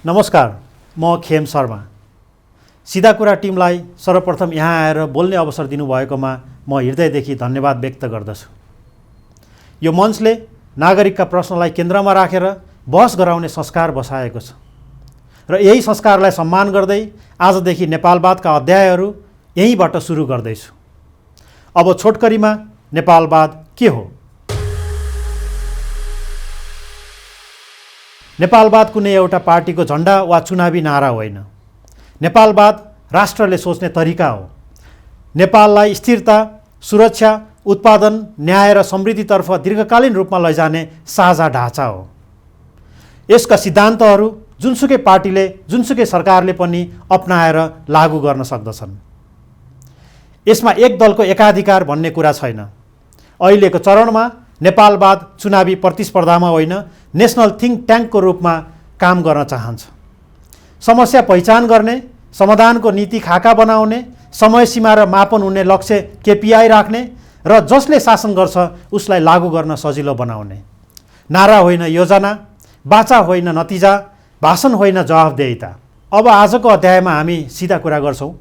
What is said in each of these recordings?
नमस्कार, म खेम शर्मा। सिधा कुरा टिमलाई सर्वप्रथम यहाँ आएर बोल्ने अवसर दिनुभएकोमा म हृदयदेखि धन्यवाद व्यक्त गर्दछु। यो मञ्चले नागरिकका प्रश्नलाई केन्द्रमा राखेर बहस गराउने संस्कार बसाएको छ र यही संस्कारलाई सम्मान गर्दै आजदेखि नेपालवादका अध्यायहरू यहीँबाट सुरु गर्दैछु। अब छोटकरीमा नेपालवाद के हो? नेपालवाद कुनै एउटा पार्टीको झन्डा वा चुनावी नारा होइन। नेपालवाद राष्ट्रले सोच्ने तरिका हो। नेपाललाई स्थिरता, सुरक्षा, उत्पादन, न्याय र समृद्धितर्फ दीर्घकालीन रूपमा लैजाने साझा ढाँचा हो। यसका सिद्धान्तहरू जुनसुकै पार्टीले, जुनसुकै सरकारले पनि अपनाएर लागू गर्न सक्दछन्। यसमा एक दलको एकाधिकार भन्ने कुरा छैन। अहिलेको चरणमा नेपालवाद चुनावी प्रतिस्पर्धामा होइन, नेसनल थिङ्क ट्याङ्कको रूपमा काम गर्न चाहन्छ। समस्या पहिचान गर्ने, समाधानको नीति खाका बनाउने, समय सीमा र मापन हुने लक्ष्य KPI राख्ने र जसले शासन गर्छ उसलाई लागू गर्न सजिलो बनाउने। नारा होइन योजना, बाचा होइन नतिजा, भाषण होइन जवाफदेहिता। अब आजको अध्यायमा हामी सिधा कुरा गर्छौँ,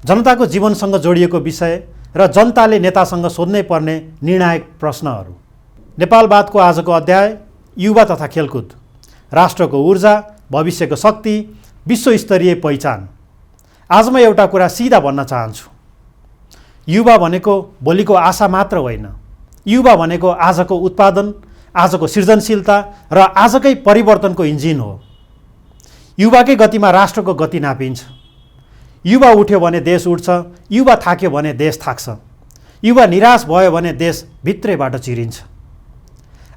जनताको जीवनसँग जोडिएको विषय र जनताले नेतासँग सोध्नै पर्ने निर्णायक प्रश्नहरू। नेपालवादको आजको अध्याय युवा तथा खेलकुद, राष्ट्रको ऊर्जा, भविष्यको शक्ति, विश्वस्तरीय पहिचान। आज म एउटा कुरा सिधा भन्न चाहन्छु। युवा भनेको भोलिको आशा मात्र होइन। युवा भनेको आजको उत्पादन, आजको सृजनशीलता र आजकै परिवर्तनको इन्जिन हो। युवाकै गतिमा राष्ट्रको गति नापिन्छ। युवा उठ्यो भने देश उठ्छ, युवा थाक्यो भने देश थाक्छ, युवा निराश भयो भने देश भित्रैबाट चिरिन्छ।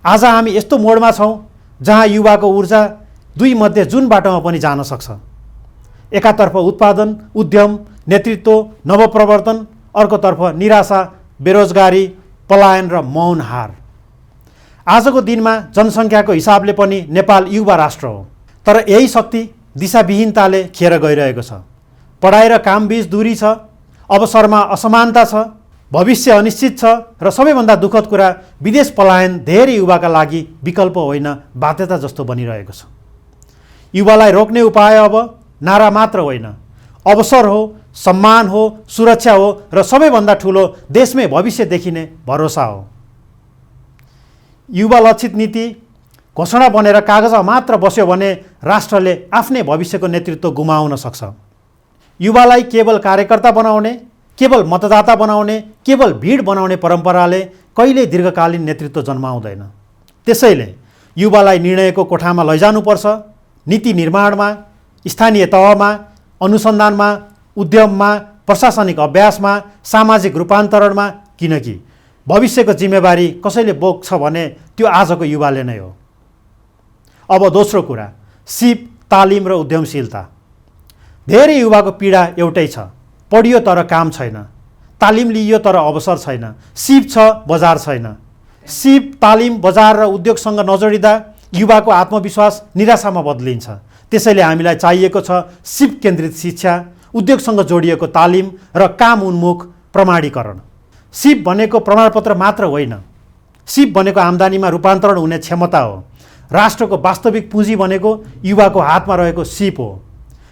आज हामी यस्तो मोडमा छौँ जहाँ युवाको ऊर्जा दुई मध्ये जुन बाटोमा पनि जान सक्छ। एकातर्फ उत्पादन, उद्यम, नेतृत्व, नवप्रवर्तन, अर्कोतर्फ निराशा, बेरोजगारी, पलायन र मौन हार। आजको दिनमा जनसङ्ख्याको हिसाबले पनि नेपाल युवा राष्ट्र हो, तर यही शक्ति दिशाविहीनताले खेर गइरहेको छ। पढाइ र कामबीच दूरी छ, अवसरमा असमानता छ, भविष्य अनिश्चित छ र सबैभन्दा दुःखद कुरा विदेश पलायन धेरै युवाका लागि विकल्प होइन, बाध्यता जस्तो बनिरहेको छ। युवालाई रोक्ने उपाय अब नारा मात्र होइन, अवसर हो, सम्मान हो, सुरक्षा हो र सबैभन्दा ठुलो देशमै भविष्य देखिने भरोसा हो। युवा लक्षित नीति घोषणा बनेर कागजमा मात्र बस्यो भने राष्ट्रले आफ्नै भविष्यको नेतृत्व गुमाउन सक्छ। युवालाई केवल कार्यकर्ता बनाउने, केवल मतदाता बनाउने, केवल भिड बनाउने परम्पराले कहिल्यै दीर्घकालीन नेतृत्व जन्माउँदैन। त्यसैले युवालाई निर्णयको कोठामा लैजानुपर्छ, नीति निर्माणमा, स्थानीय तहमा, अनुसन्धानमा, उद्यममा, प्रशासनिक अभ्यासमा, सामाजिक रूपान्तरणमा, किनकि भविष्यको जिम्मेवारी कसैले बोक्छ भने त्यो आजको युवाले नै हो। अब दोस्रो कुरा, सिप, तालिम र उद्यमशीलता। धेरै युवाको पीडा एउटै छ, पढियो तर काम छैन, तालिम लिइयो तर अवसर छैन, सिप छ बजार छैन। सिप, तालिम, बजार र उद्योगसँग नजोडिँदा युवाको आत्मविश्वास निराशामा बदलिन्छ। त्यसैले हामीलाई चाहिएको छ सिप केन्द्रित शिक्षा, उद्योगसँग जोडिएको तालिम र काम उन्मुख प्रमाणीकरण। सिप भनेको प्रमाणपत्र मात्र होइन, सिप भनेको आम्दानीमा रूपान्तरण हुने क्षमता हो। राष्ट्रको वास्तविक पुँजी भनेको युवाको हातमा रहेको सिप हो,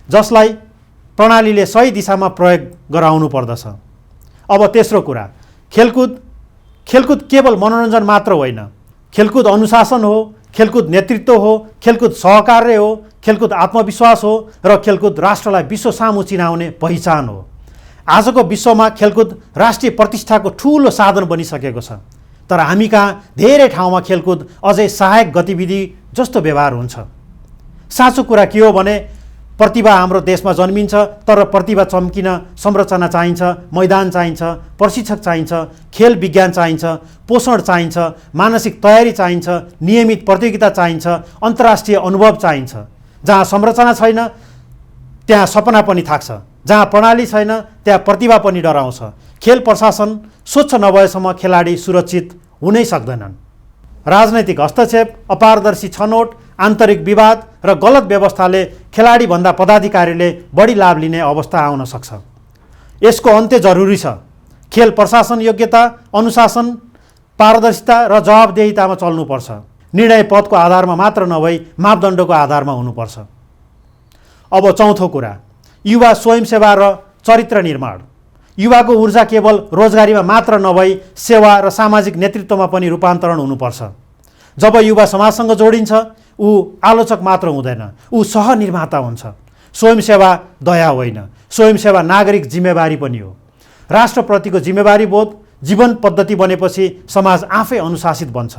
जसलाई प्रणालीले सही दिशामा प्रयोग गराउनु पर्दछ। अब तेस्रो कुरा, खेलकुद। खेलकुद केवल मनोरञ्जन मात्र होइन, खेलकुद अनुशासन हो, खेलकुद नेतृत्व हो, खेलकुद सहकार्य हो, खेलकुद आत्मविश्वास हो र खेलकुद राष्ट्रलाई विश्व सामु चिनाउने पहिचान हो। आजको विश्वमा खेलकुद राष्ट्रिय प्रतिष्ठाको ठुलो साधन बनिसकेको छ, तर हामी कहाँ धेरै ठाउँमा खेलकुद अझै सहायक गतिविधि जस्तो व्यवहार हुन्छ। साँचो कुरा के हो भने प्रतिभा हाम्रो देशमा जन्मिन्छ, तर प्रतिभा चम्किन संरचना चाहिन्छ, मैदान चाहिन्छ, प्रशिक्षक चाहिन्छ, खेल विज्ञान चाहिन्छ, पोषण चाहिन्छ, मानसिक तयारी चाहिन्छ, नियमित प्रतियोगिता चाहिन्छ, अन्तर्राष्ट्रिय अनुभव चाहिन्छ। जहाँ संरचना छैन त्यहाँ सपना पनि थाक्छ, जहाँ प्रणाली छैन त्यहाँ प्रतिभा पनि डराउँछ। खेल प्रशासन स्वच्छ नभएसम्म खेलाडी सुरक्षित हुनै सक्दैनन्। राजनैतिक हस्तक्षेप, अपारदर्शी छनौट, आन्तरिक विवाद र गलत व्यवस्थाले खेलाडीभन्दा पदाधिकारीले बढी लाभ लिने अवस्था आउन सक्छ। यसको अन्त्य जरुरी छ। खेल प्रशासन योग्यता, अनुशासन, पारदर्शिता र जवाबदेहितामा चल्नुपर्छ। निर्णय पदको आधारमा मात्र नभई मापदण्डको आधारमा हुनुपर्छ। अब चौथो कुरा, युवा स्वयंसेवा र चरित्र निर्माण। युवाको ऊर्जा केवल रोजगारीमा मात्र नभई सेवा र सामाजिक नेतृत्वमा पनि रूपान्तरण हुनुपर्छ। जब युवा समाजसँग जोडिन्छ, ऊ आलोचक मात्र हुँदैन, ऊ सहनिर्माता हुन्छ। स्वयंसेवा दया होइन, स्वयंसेवा नागरिक जिम्मेवारी पनि हो। राष्ट्रप्रतिको जिम्मेवारी बोध जीवन पद्धति बनेपछि समाज आफै अनुशासित बन्छ।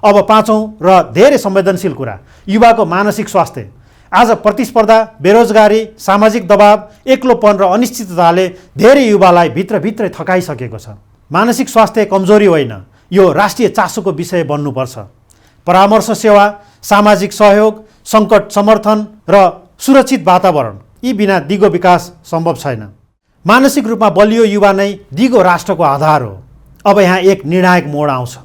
अब पाँचौँ र धेरै संवेदनशील कुरा, युवाको मानसिक स्वास्थ्य। आज प्रतिस्पर्धा, बेरोजगारी, सामाजिक दबाव, एक्लोपन र अनिश्चितताले धेरै युवालाई भित्रभित्रै थकाइसकेको छ। मानसिक स्वास्थ्य कमजोरी होइन, यो राष्ट्रिय चासोको विषय बन्नुपर्छ। परामर्श सेवा, सामाजिक सहयोग, सङ्कट समर्थन र सुरक्षित वातावरण, यी बिना दिगो विकास सम्भव छैन। मानसिक रूपमा बलियो युवा नै दिगो राष्ट्रको आधार हो। अब यहाँ एक निर्णायक मोड आउँछ।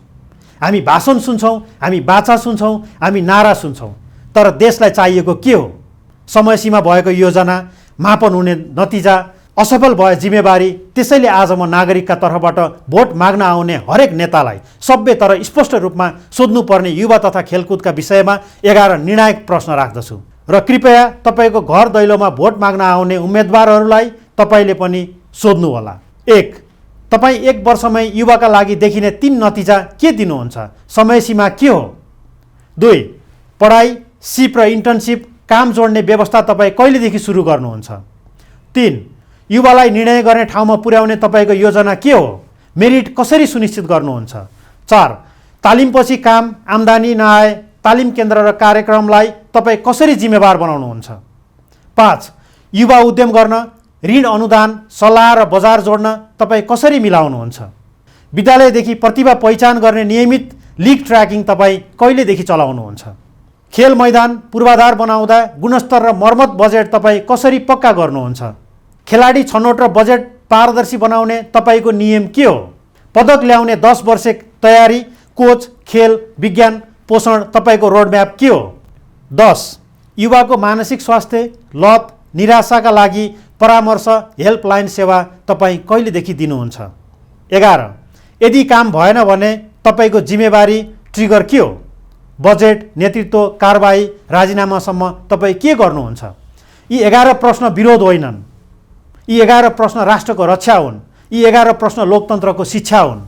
हामी भाषण सुन्छौँ, हामी बाचा सुन्छौँ, हामी नारा सुन्छौँ, तर देशलाई चाहिएको के हो? समयसीमा भएको योजना, मापन हुने नतिजा, असफल भए जिम्मेवारी। त्यसैले आज म नागरिकका तर्फबाट भोट माग्न आउने हरेक नेतालाई सभ्य तर स्पष्ट रूपमा सोध्नुपर्ने युवा तथा खेलकुदका विषयमा 11 निर्णायक प्रश्न राख्दछु। र कृपया तपाईँको घर दैलोमा भोट माग्न आउने उम्मेदवारहरूलाई तपाईँले पनि सोध्नुहोला। 1. तपाईँ 1 वर्षमै युवाका लागि देखिने 3 नतिजा के दिनुहुन्छ? समयसीमा के हो? 2. पढाइ, सिप र इन्टर्नसिप, काम जोड्ने व्यवस्था तपाईँ कहिलेदेखि सुरु गर्नुहुन्छ? 3. युवालाई निर्णय गर्ने ठाउँमा पुर्याउने तपाईँको योजना के हो? मेरिट कसरी सुनिश्चित गर्नुहुन्छ? 4. तालिमपछि काम, आम्दानी नआए तालिम केन्द्र र कार्यक्रमलाई तपाईँ कसरी जिम्मेवार बनाउनुहुन्छ? 5. युवा उद्यम गर्न ऋण, अनुदान, सल्लाह र बजार जोड्न तपाईँ कसरी मिलाउनुहुन्छ? विद्यालयदेखि प्रतिभा पहिचान गर्ने नियमित लिग ट्र्याकिङ तपाईँ कहिलेदेखि चलाउनुहुन्छ? खेल मैदान पूर्वाधार बनाउँदा गुणस्तर र मर्मत बजेट तपाईँ कसरी पक्का गर्नुहुन्छ? खेलाडी छनौट र बजेट पारदर्शी बनाउने तपाईँको नियम के हो? पदक ल्याउने 10 वर्ष तयारी, कोच, खेल, विज्ञान, पोषण तपाईँको रोडम्याप के हो? 10. युवाको मानसिक स्वास्थ्य, लत, निराशाका लागि परामर्श हेल्पलाइन सेवा तपाईँ कहिलेदेखि दिनुहुन्छ? 11. यदि काम भएन भने तपाईँको जिम्मेवारी ट्रिगर के हो? बजेट, नेतृत्व, कारबाही, राजीनामासम्म तपाईँ के गर्नुहुन्छ? यी 11 प्रश्न विरोध होइनन्। यी 11 प्रश्न राष्ट्रको रक्षा हुन्। यी 11 प्रश्न लोकतन्त्रको शिक्षा हुन्।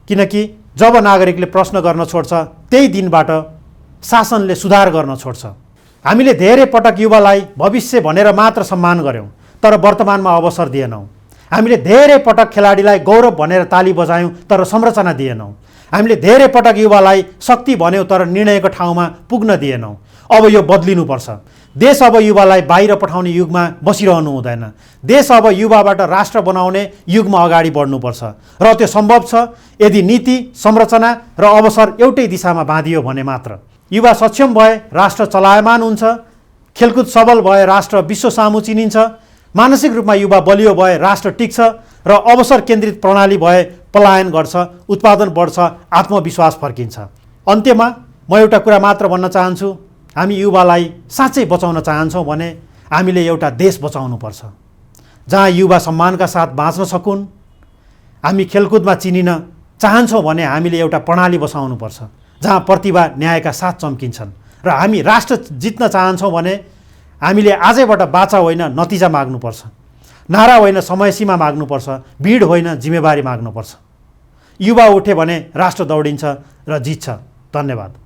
किनकि जब नागरिकले प्रश्न गर्न छोड्छ, त्यही दिनबाट शासनले सुधार गर्न छोड्छ। हामीले धेरै पटक युवालाई भविष्य भनेर मात्र सम्मान गर्यौँ, तर वर्तमानमा अवसर दिएनौँ। हामीले धेरै पटक खेलाडीलाई गौरव भनेर ताली बजायौँ, तर संरचना दिएनौँ। हामीले धेरै पटक युवालाई शक्ति भन्यौँ, तर निर्णयको ठाउँमा पुग्न दिएनौँ। अब यो बदलिनुपर्छ। देश अब युवालाई बाहिर पठाउने युगमा बसिरहनु हुँदैन। देश अब युवाबाट राष्ट्र बनाउने युगमा अगाडि बढ्नुपर्छ र त्यो सम्भव छ यदि नीति, संरचना र अवसर एउटै दिशामा बाँधियो भने मात्र। युवा सक्षम भए राष्ट्र चलायमान हुन्छ, खेलकुद सबल भए राष्ट्र विश्व सामु चिनिन्छ, मानसिक रूपमा युवा बलियो भए राष्ट्र टिक्छ र अवसर केन्द्रित प्रणाली भए पलायन गर्छ, उत्पादन बढ्छ, आत्मविश्वास फर्किन्छ। अन्त्यमा म एउटा कुरा मात्र भन्न चाहन्छु, हामी युवालाई साँच्चै बचाउन चाहन्छौँ भने हामीले एउटा देश बचाउनुपर्छ जहाँ युवा सम्मानका साथ बाँच्न सकुन्। हामी खेलकुदमा चिनिन चाहन्छौँ भने हामीले एउटा प्रणाली बसाउनुपर्छ जहाँ प्रतिभा न्यायका साथ चम्किन्छन्। र हामी राष्ट्र जित्न चाहन्छौँ भने हामीले आजैबाट बाचा होइन नतिजा माग्नुपर्छ, नारा होइन समयसीमा माग्नुपर्छ, भिड होइन जिम्मेवारी माग्नुपर्छ। युवा उठे भने राष्ट्र दौडिन्छ र जित्छ। धन्यवाद।